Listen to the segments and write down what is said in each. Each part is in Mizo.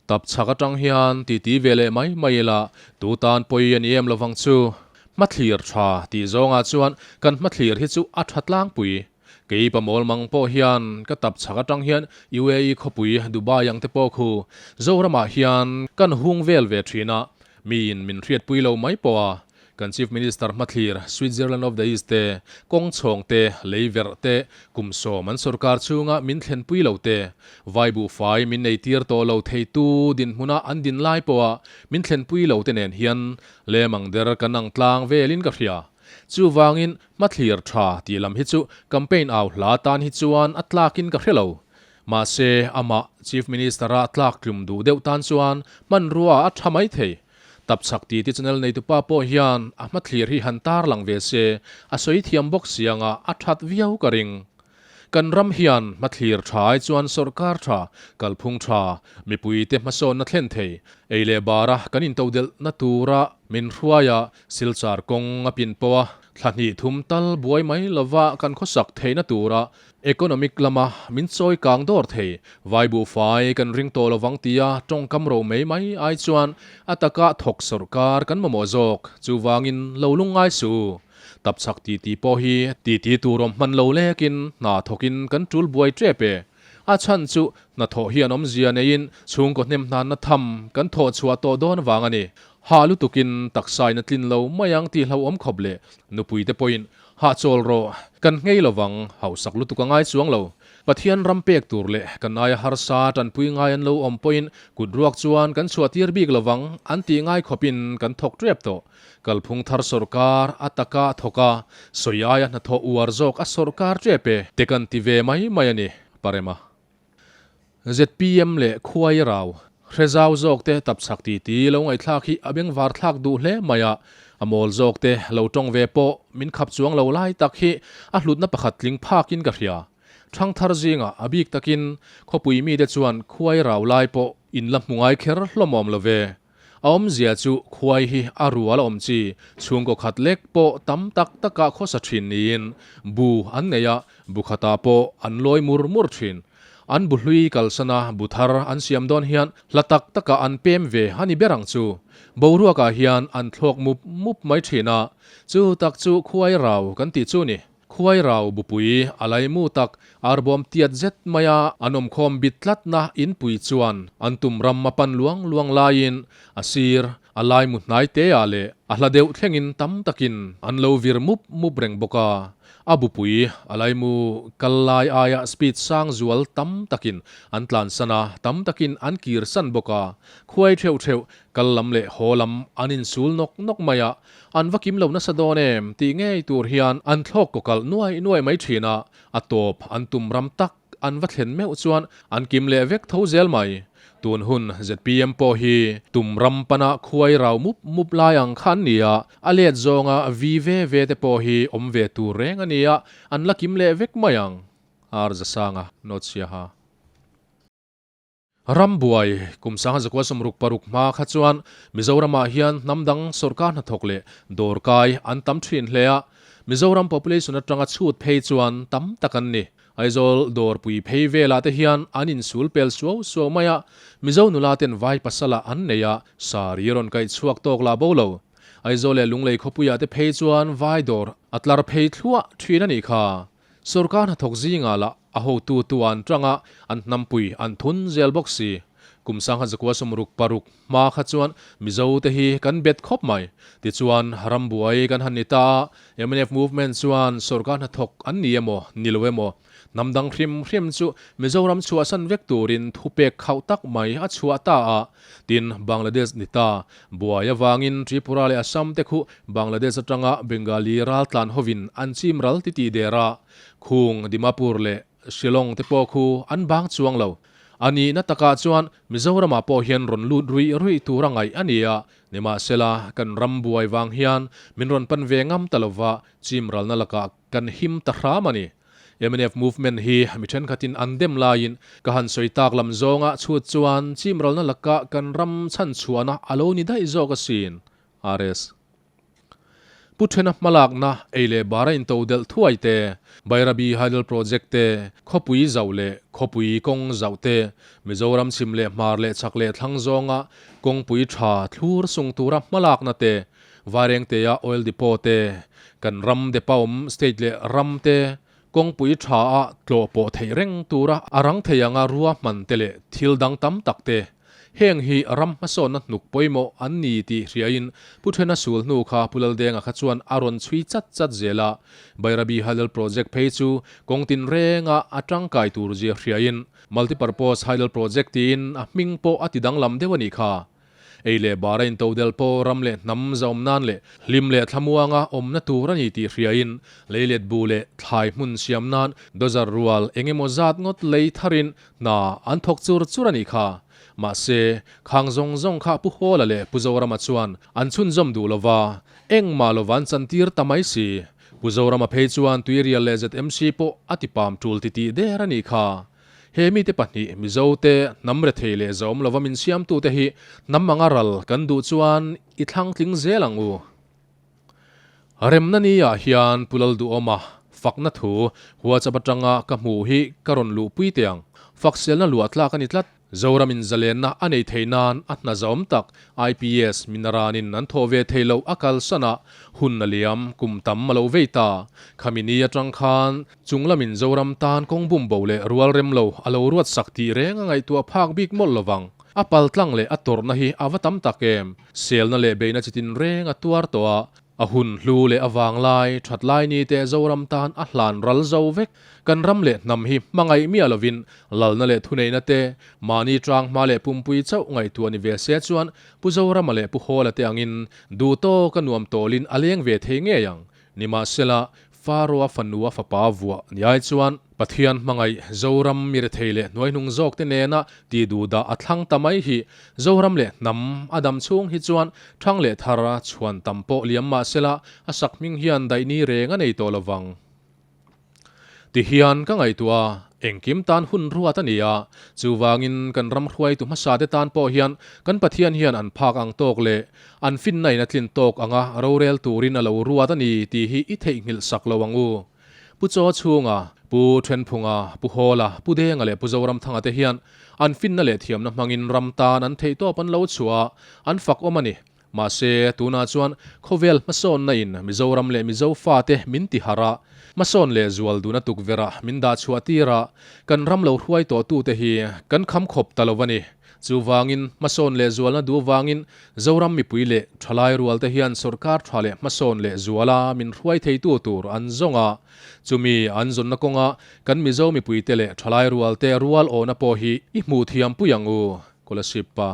Tap chhak atang hian titi ve leh mai mai ila, tu tan pawi a ni em lovang chu. Hmathlir tha tih zawngah chuan kan hmathlir hi chu a tha tlangpui. Kei pamawl mang pawh hian ka tap chhak atang hian UAE khawpui Dubai ang te pawh khu Zoramah hian kan hung vel ve thin a, miin min hriatpui lo mai pawh a. Kan Chief Minister hmathlir Switzerland of the East te, kawng chhawng te, lei verh te, kum sawm an sorkar chhunga min thlenpui lo te, vai buhfai min eitir tawh lo theitu dinhmuna an din lai pawha min thlenpui lo te nen hian lemang der kan ang tlang velin ka hria. Chuvangin hmathlir tha tih lam hi chu campaign au hla tan hi chuan a tlakin ka hre lo. Mahse amah Chief Minister-a tlak tlum duh deuh tan chuan hmanrua a tha maithei. Tapchhak titi channel neitupa pawh hian a hmathlir hi han tarlang ve se, a sawi thiam bawk si anga a that viau ka ring. Kan ram hian hmathlir tha ai chuan sawrkar tha, kalphung tha, mipuite hmasawnna thlen thei, ei leh bara kan intodelhna tura min hruaia Silchar kawng a pin pawh a, thla hnih thum tal buai mai lova kan khawsak theihna tura Economic lama min chawi kang dawr thei, vai buhfai kan ring tawh lovang tia tawngkam ro mai mai ai chuan a taka thawk sawrkar kan mamawh zawk, chuvangin lo lungngai suh. Tapchhak titi pawh hi titi tur awm hman lo lekin hna thawkin kan tul buai tep e. A chhan chu hnathawh hian awmzia neiin chhungkaw hnem hnanna tham kan thawh chhuah tawh dawn vang a ni. Hah lutukin taksain a tlin lo mai ang tih hlauhawm khawp leh nupuite pawhin Hahchawl rawh, kan nghei lovang, hausak lutuk a ngai chuang lo. Pathian ram pek tur leh kan aia harsa tanpui ngai an lo awm pawhin kut ruak chuan kan chhuah tir bik lovang an tih ngai khawpin kan thawk tep tawh. Kalphung thar sawrkar a taka thawk a, sawi aia hnathawh uar zawk a sawrkar tep e te kan ti ve mai mai a ni, Parema. Zpm leh Khuai Rau, hre zau zawk te tapchhak titi lo ngaihthlak hi a bengvar thlak duh hle mai a, a mawl zawk te lo tawng ve pawh min khap chuang lo lai tak hi a hlutna pakhat tling phakin ka hria. Thangthar zingah a bik takin khawpui mite chuan Khuai Rau lai pawh in la hmu ngai kher hlawm awm lo ve. A awmzia chu khuai hi a rual a awm chi, chhungkaw khat lek pawh tam tak takah khawsa thin niin bu an nei a, bu khatah pawh an lawi mur mur thin. An bu hlui kalsana bu thar an siam dawn hian hla tak takah an pem ve a ni ber ang chu. Boruakah hian an thlawk mup mup mai thin a, chu tak chu khuai rau kan tih chu ni. Khuai rau bupui a laimu tak arbawm tiat zet maia an awmkhawm bit tlatna inpui chuan an tum ram a pan luang luang laiin a sir a laimu hnai te ah leh a hla deuh thlengin tam takin an lo vir mup mup reng bawk a. A bupui a laimu kal lai aia speed sang zual tam takin an tlansan a, tam takin an kirsan bawk a. Khuai theuh theuh kal lam leh haw lam an insul nawk nawk mai a, An va kim lo nasa dawn em tih ngei tur hian an thlawk kaw kalh nuai nuai mai thin a, a tawp an tum ram tak an va thlen meuh chuan an kim leh vek tho zel mai. Tun hun zpm pawh hi tum ram pana khuai rau mup mup lai ang kha an ni a, a let zawnga vi ve ve te pawh hi awm ve tur reng a ni a, an la kim leh vek mai ang. Ar Zasanga, Notsiaha. Rambuai, kum 1966 hma kha chuan Mizoramah hian hnam dang sawrkar hnathawk leh dawrkai an tam thin hle a, Mizoram population atanga chhut phei chuan tam tak an ni. Aizawl dawrpui phei velah te hian an insul pel suau suau mai a, Mizo nula ten vai pasala an nei a, sari rawn kaih chhuak tawk lah bo lo. Aizawl leh Lunglei khawpuiah te phei chuan vai dawr a tlar phei thluah thin a nih kha. Sawrkar hnathawk zingah lah a hotu tu an tang a, an hnampui an thun zel bawk si. Kum 1966 hma kha chuan Mizo te hi kan bet khawp mai. Tichuan rambuai kan han ni ta a, mnf movement chuan sawrkar hnathawk an ni emaw ni lo emaw, hnam dang hrim hrim chu Mizoram chhuahsan vek turin thupek khauh tak mai a chhuah ta a. Tin, Bangladesh ni ta, buai avangin Tripura leh Assam te khu Bangladesh atanga Bengali raltlan hovin an chim ral ti tih der a, khung Dimapur leh Shillong te pawh khu an bang chuang lo. A nihna takah chuan Mizoramah pawh hian rawn lut ruih ruih tur a ngaih a ni a, nimahsela kan ram buai vang hian min rawn pan ve ngam ta lova chim ralna lakah kan him ta hram a ni. Mnf movement hi mi thenkhatin an dem laiin ka han sawi tak lam zawnga chhut chuan chimralna laka kan ram chhan chhuahna a lo ni daih zawk asin. RS. Pu Thena hmalakna ei leh bara intodelh thuai te, Bairabi Hydel Project te, khawpui zauh leh khawpui kawng zauh te, Mizoram chhim leh hmar leh chhak leh thlang zawnga kawngpui tha thlur sung tura hmalakna te, Vairengtea Oil Depot te, kan ram depa awm state leh ram te kawngpui tha a tlawh pawh theih reng tura a rang thei anga ruahman te leh thil dang tam tak te. Heng hi ram hmasawnna hnuk pawimawh an ni tih hriain Pu Thena sul hnu kha Pu Laldenga kha chuan a rawn chhui chat chat zel a. Bairabi Hydel Project phei chu kawng tinrenga a tangkai tur zia hriain Multipurpose Hydel Project tiin a hming pawh a ti danglam deuh a nih kha. Ei leh bara intodel pawh ram leh hnam zaawm nan leh hlim leh thlamuanga awmna tur a ni tih hriain leilet bu leh thlai hmun siam nan dozer rual eng emaw zat ngawt lei tharin hna an thawk chur chur a nih kha. Mahse, khang zawng zawng kha Pu Hawla leh Pu Zorama chuan an chhunzawm duh lova, engmah lova an chantir ta mai si. Pu Zorama phei chuan Tuirial leh ZMC pawh a tipam tul titih der a nih kha. He mite pahnih, Mizo te, hnam rethei leh zawm lova min siamtute hi hnam anga ral kan duh chuan i thlang tling zel ang u. Remna ni ah hian Pu Lalduhawma fakna thu WhatsApp atanga ka hmuh hi ka rawn luhpui teh ang. Fakselna luah tlak a ni tlat. Zoramin zalenna a nei thei nan a hna zawm tak IPS Minaranin an thawh ve thei loh a kalsan a, hun a liam kum tam a lo vei ta. Khami ni atang khan Chunglamin Zoram tan kawng bum bo leh rual rem lo a lo ruat sak tih reng a ngaihtuah phak bik mawlh lovang. A paltlang leh a tawrhna hi a va tam tak em? Selna leh beihna chitin reng a tuar tawh a, a hun hlu leh a vanglai, that lai ni te Zoram tan a hlan ral zo vek. Kan ram leh hnam hi hmangaih miah lovin lalna leh thuneihna te, mahni tang hma leh pumpui chauh ngaihtuah ni ve se chuan Pu Zorama leh Pu Hawla te angin duh tawk a nuam tawlin a leng ve thei ngei ang. Nimahsela, Faroa fanua fapa vuah ni ai chuan Pathian hmangaih Zoram mi rethei leh hnuaihnung zawkte nena ti duhdah a thlang ta mai hi Zoram leh hnam a dam chhung hi chuan thang leh thar a chhuan tam pawh liam mahsela a sak hming hian daihni reng a nei tawh lovang. Tihian ka ngaihtuah a, engkim tan hun ruat a ni a, chuvangin kan ram hruaitu hmasa te tan pawh hian kan Pathian hian an phak ang tawk leh an finna in a tlin tawk anga rorel turin a lo ruat a ni tih hi i theihnghilh sak lo ang u. Pu Chaw Chhunga, Pu Thenphunga, Pu Hawla, Pu Denga leh Pu Zoramthanga te hian an finna leh thiamna hmangin ram tan an theihtawp an lo chhuah a, an fak awm a ni. Mahse, tunah chuan khawvel hmasawnna in Mizoram leh Mizo fate min ti harh a, hmasawn leh zual duna tukverh min dah chhuah tir a, kan ram lo hruai tawh tute hi kan kham khawp ta lo a ni. Chuvangin, hmasawn leh zualna duh vangin Zoram mipui leh thalai rual te hian sorkar tha leh hmasawn leh zuala min hruai theitu tur an zawng a, chumi an zawnna kawnga kan Mizo mipuite leh thalai rualte rual awhna pawh hi i hmuh thiam pui ang u, Kolasib pa.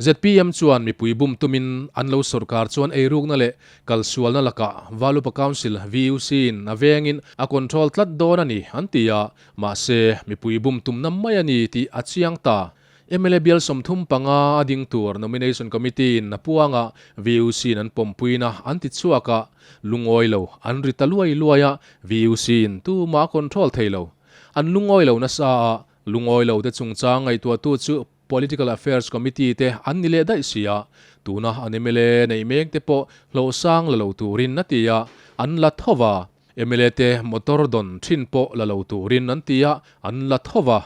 Zpm chuan mipui bum tumin an lo sorkar chuan eirukna leh kalsualna lakah Valupa Council, VUC, in a vengin a control tlat dawn a ni an ti a, mahse mipui bum tumna mai a ni tih a chiang ta. Mla bial 35 a ding tur Nomination Committee in a puang a, VUC in an pawmpuina an ti chhuak a, lungawi lo an ri ta luai luai a, VUC in tumah a control thei lo. An lungawi lo nasa a, lungawi lo te chungchang ngaihtuahtu chu Political Affairs Committee te an ni leh daih si a, tuna an mla neih mek te pawh hlawhsang la lo turin a ti a, an la tho va. Mla te motor dawn thin pawh la lo turin an ti a, an la tho va.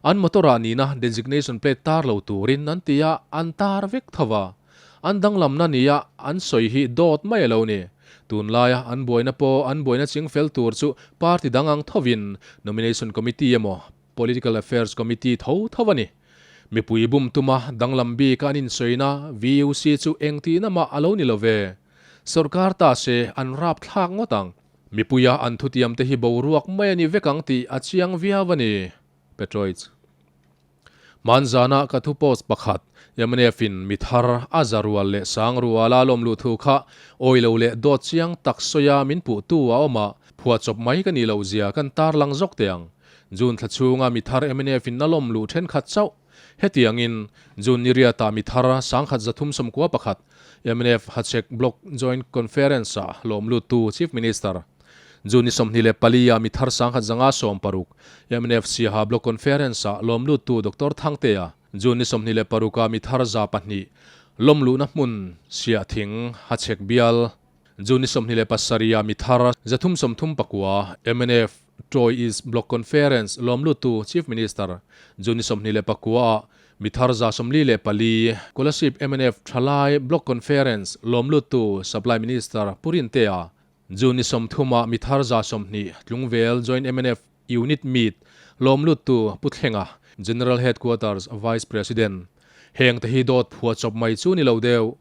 An motor ah nihna designation plate tar lo turin an ti a, an tar vek tho va. An danglamna nia an sawi hi dawt mai a lo ni. Tunlaia an buaina pawh an buaina chingfel tur chu party dang ang thovin Nomination Committee emaw Political Affairs Committee tho tho a ni. Mipui bum tuma danglam bik a an insawiina VUC chu engtihna mah a lo ni lo ve. Sorkar ta se an rap thlak ngawt ang. Mipuia an thutiam te hi boruak mai a ni vek ang tih a chiang viau a ni. Petroich. Hmanzana ka thu post pakhat, mnf in mi thar a za rual leh sang ruala lawm luh thu kha awilo leh dawt chiang tak sawia min puhtu a awm a, phuahchawp mai ka nih loh zia kan tarlang zawk teh ang. June thla chhunga mi thar mnf in a lawm luh thenkhat chauh. Hetiangin, June ni riatah mi thar 1391 mnf Hachhek Block Joint Conference-ah lawm luttu Chief Minister. June ni 24 ah mi thar 1560 mnf Siaha Block Conference-ah lawm luttu Doctor Thangtea. June ni 26 ah mi thar 200 lawm luhna hmun Siahthing Hachhek bial. June ni 27 ah mi thar 339 mnf Troy East Block Conference lawmluttu Chief Minister June ni 29 ah mi thar 144 Kolasib mnf Thalai Block Conference lawmluttu Supply Minister Pu Rintea June ni 30 ah mi thar 120 Tlungvel Joint mnf Unit Meet lawmluttu Pu Thlenga General Headquarters Vice President Heng te hi dawt phua chawp mai chu ni lo deuh.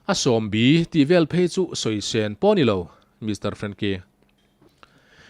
A sawm bi tih vel phei chu sawi sen pawh ni lo, Mister Frankie.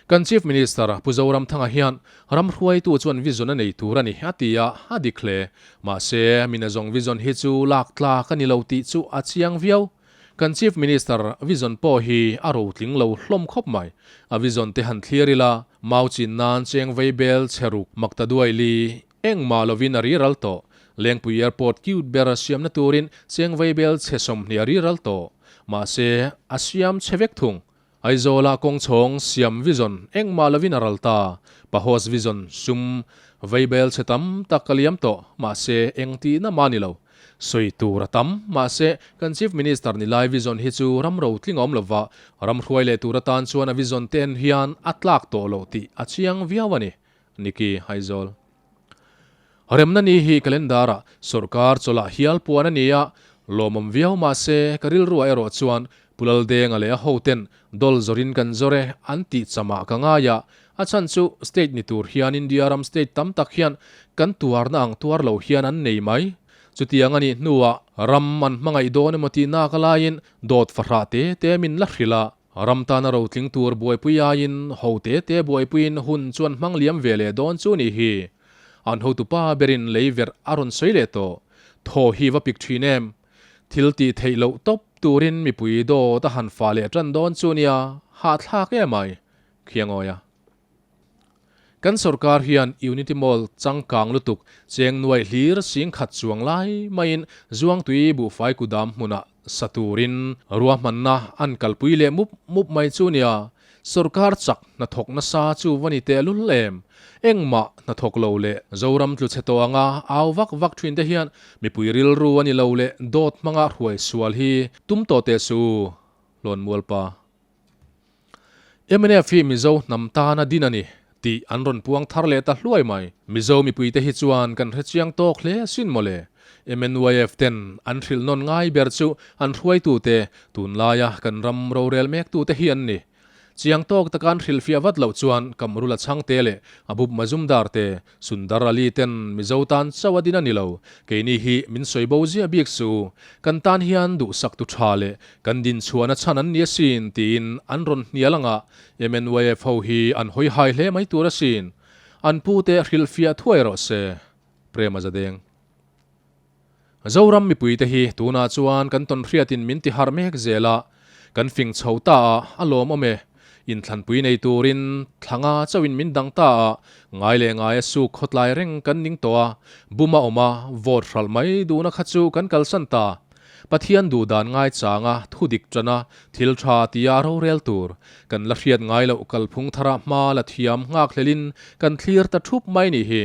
Kan Chief Minister Pu Zoramthanga hian ram hruaitu chuan vision a nei tur a ni a ti a, a dik hle. Mahse, mina zawng vision hi chu lak tlak a ni lo tih chu a chiang viau. Kan Chief Minister vision pawh hi a rotling lo hlawm khawp mai. A vision te han thlir ila, mau chin nan cheng vei bel chhe ruk makta duai li Engmah lovin a riral tawh. Lengpui Airport cute ber a siamna turin cheng vaibel chhe 20 a riral tawh. Mahse, a siam chhe vek thung. Aizawla kawng chhawng siam vision engmah lovin a ral ta. Pahos vision sum vaibel chhe tam tak a liam tawh. Mahse, eng tihna mah ni lo. Sawi tur a tam. Mahse, kan Chief Minister ni lai vision hi chu ram rotling a awm lova, ram hruai leh tur atan chuan a vision te en hian a tlak tawh loh tih a chiang viau a ni. Niki Aizawl. Remna ni hi calendar ah sawrkar chawlh ah hial puan a ni a, lawmawm viau mahse ka rilruah erawh chuan Pu Laldenga leh a hoten dawl zawrin kan zawr e an tih chamah ka ngai a, a chhan chu state ni tur hian India ram state tam tak hian kan tuarna ang tuar lo hian an nei mai. Chutiang a nih hnuah ram an hmangaih dawn emaw tih nak alaiin dawt fahrah te te min la hrilh a, Ram tana rotling tur buaipui aiin ho te te buaipuiin hun chuan hmang liam ve leh dawn chu ni hi. An hotupa berin lei verh a rawn sawi leh tawh. Thaw hi va pik thin em? Thil tih theih loh tawp turin mipui dawt a han fah leh tan dawn chu nia, hahthlak em ai. Khiangawi a. Kan sorkar hian Unity Mall changkang lutuk cheng nuai hlir sing khat chuang lai maiin Zuangtui buhfai kudam hmunah sa turin ruahmanna an kalpui leh mup mup mai chu nia. Sorkar chak hnathawk nasa chu va ni teh lul em? Engmah hnathawk lo leh Zoram tlu chhe tawh anga au vak vak thin te hian mipui rilru a ni lo leh dawt hmanga hruai sual hi tum tawh teh su Hlawnmualpa. Mnf hi Mizo hnam tana din a ni tih an rawn puang thar leh ta hluai mai. Mizo mipuite hi chuan kan hrechiang tawk hle asin mawle. MNYF ten an hrilh nawn ngai ber chu an hruaitute, tunlaia kan ram rorel mektute hi an ni. Chiang tawk taka an hrilhfiah vat loh chuan Kamrula Chhangte leh Abup Mazumdar te, Sundar Ali ten Mizo tan chauh a din a ni lo. Keini hi min sawi bo ziah bik su. Kan tan hian duhsak tu tha leh kan din chhuahna chhan an ni asin tiin an rawn hnial anga MNYF ho hi an hawi hai hle mai tur asin. An pu te hrilhfiah thuai rawh se. Prema Zadeng. Zoram mipuite hi tunah chuan kan tawnhriatin min ti harh mek zel a, kan fing chho ta a, a lawmawm e. Inthlanpui nei turin thlanga chauhin min dang ta a, ngai leh ngai a suk khawtlai reng kan ning tawh a, bum a awm a, vote hralh mai duhna kha chu kan kalsan ta. Pathian duh dan ngaichanga thu dik tana thil tha tia rorel tur kan la hriat ngai loh kalphung thara hma la thiam nghakhlelin kan thlir ta thup mai ni hi.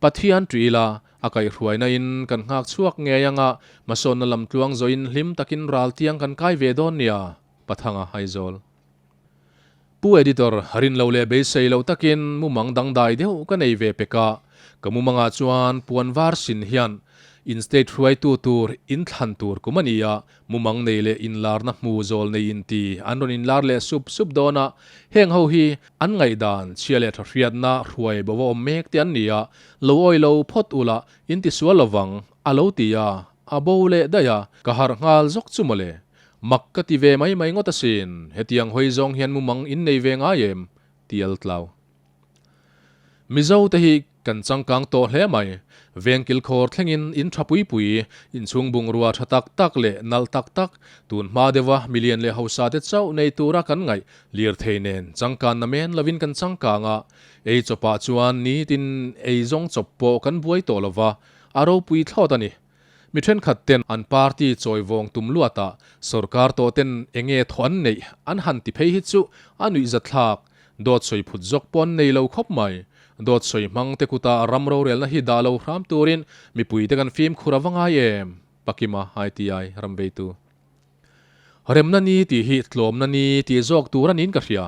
Pathian ṭih ila, a kaihhruaina in kan nghak chhuak ngei anga hmasawnna lam tluang zawhin hlim takin ral tiang kan kai ve dawn nia, Pathanga Aizawl. Pu Editor, rin lo leh beisei loh takin mumang dangdai deuh ka nei ve pek a, ka mumangah chuan puan var sin hian in state hruaitu tur in thlan tur kum a ni a, Mumang nei leh inlarna hmu zawl nei inti an rawn inlar leh sup sup dawn a, heng ho hi an ngaihdan chhia leh tha hriatna hruai bo va awm mek te an ni a, lo awi lo phawt ula in ti sual lovang a lo ti a, a bo leh daih a, ka harh nghal zawk chu mawle. Mak ka ti ve mai mai ngawt asin, hetiang hawi zawng hian mumang in nei ve ngai em? ti al tlau. Mizo te hi kan changkang tawh hle mai. Veng kilkhawr thlengin in tha pui pui, inchhung bungrua tha tak tak leh nalh tak tak, tun hma deuha milian leh hausa te chauh nei tura kan ngaih lirthei nen changkanna men lovin kan changkang a, ei chawpah chuan nitin ei zawng chawp pawh kan buai tawh lova, a ropui thlawt a ni. Mi thenkhat ten an party chawi vawng tum luatah sorkar tawh ten enge thaw an neih an han ti phei hi chu a nuihzatthlak. Dawt sawi phut zawk pawh an nei lo khawp mai. Dawt sawi hmang te kuta ram rorelna hi dah lo hram turin mipui te kan fimkhur a va ngai em? Pakima ITI Ramveitu. Remna ni tih hi tlawmna ni tih zawk tur a niin ka hria.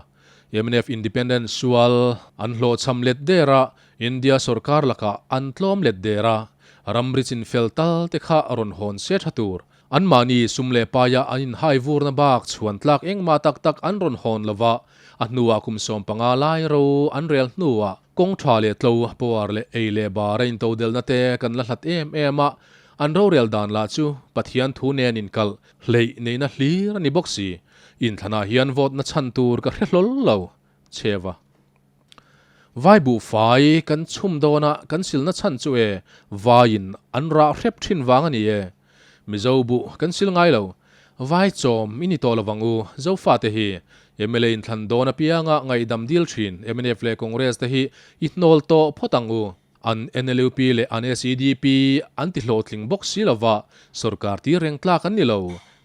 Mnf Independent sual an hlawhchham let der a, India sorkar lakah an tlawm let der a, ramri chinfel tal te kha rawn hawn se tha tur. Anmahni sum leh paia an inhai vurna bak chhuan tlak engmah tak tak an rawn hawn lo va, a hnuah kum 15 lai ro an rel hnuah kawng tha leh tlo, power leh ei leh bar a intodelna te kan la hlat em em a, an rorel dan lah chu Pathian thu nen inkalh hleih neihna hlir a ni bawk si. Inthlanah hian vote na chhan tur ka hre hlawl lo, Chheva. Vai buhfai kan chhum dawn a, kan silna chhan chu e, vaiin an rah hrep thin vang a ni e. Mizo buh kan sil ngai lo. Vai chawm i ni tawh lovang u, Zofate hi. Mla inthlan dawn apianga ngaihdam dil thin mnf leh Congress te hi i hnawl tawh phawt ang u. An NLUP leh an SEDP an ti hlawhtling bawk si lova, sorkar tir reng tlak an ni lo.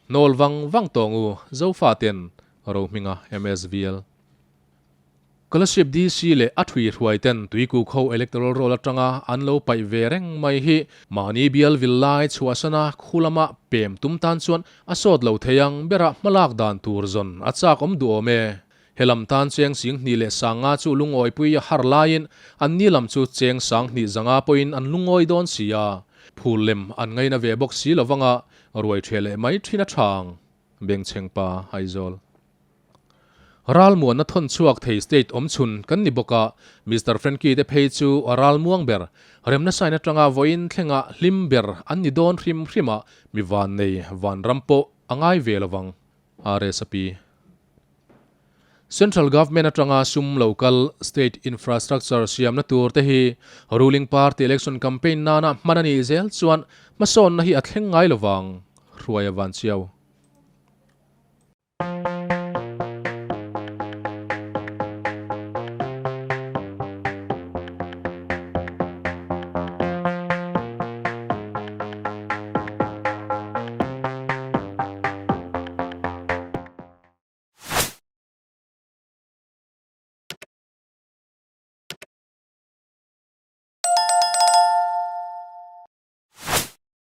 Hnawl vang vang tawng u, Zofaten, Rohminga MSVL. Scholarship DC leh a thui hruai ten Tuikuk ho electoral roll atanga an lo paih ve reng mai hi mahni bial vil lai chhuahsana khu lama pem tum tan chuan a sawt lo thei ang bera hmalak dan tur zawn a chak awm duh awm e. He lam tan cheng 2050 chu lungawipui a har laiin anni lam chu cheng 20 500 pawhin an lungawi dawn si a, phul lem an ngaina ve bawk si lovanga ruai ṭheh leh mai ṭhin a ṭha ang. Bengchheng pa Aizawl. Ralmuanna thawn chhuak thei state awm chhun kan ni bawk a, Mister Frankie te phei chu a ralmuang ber, remna sign atanga vawiin thlenga hlim ber an ni dawn hrim hrim a, mi vannei vanram pawh a ngai ve lovang. RSP. Central Government atanga sum lo kal state infrastructure siamna tur te hi ruling party election campaign nana hman a nih zel chuan hmasawnna hi a thleng ngai lovang, Hruaia Vanchiau.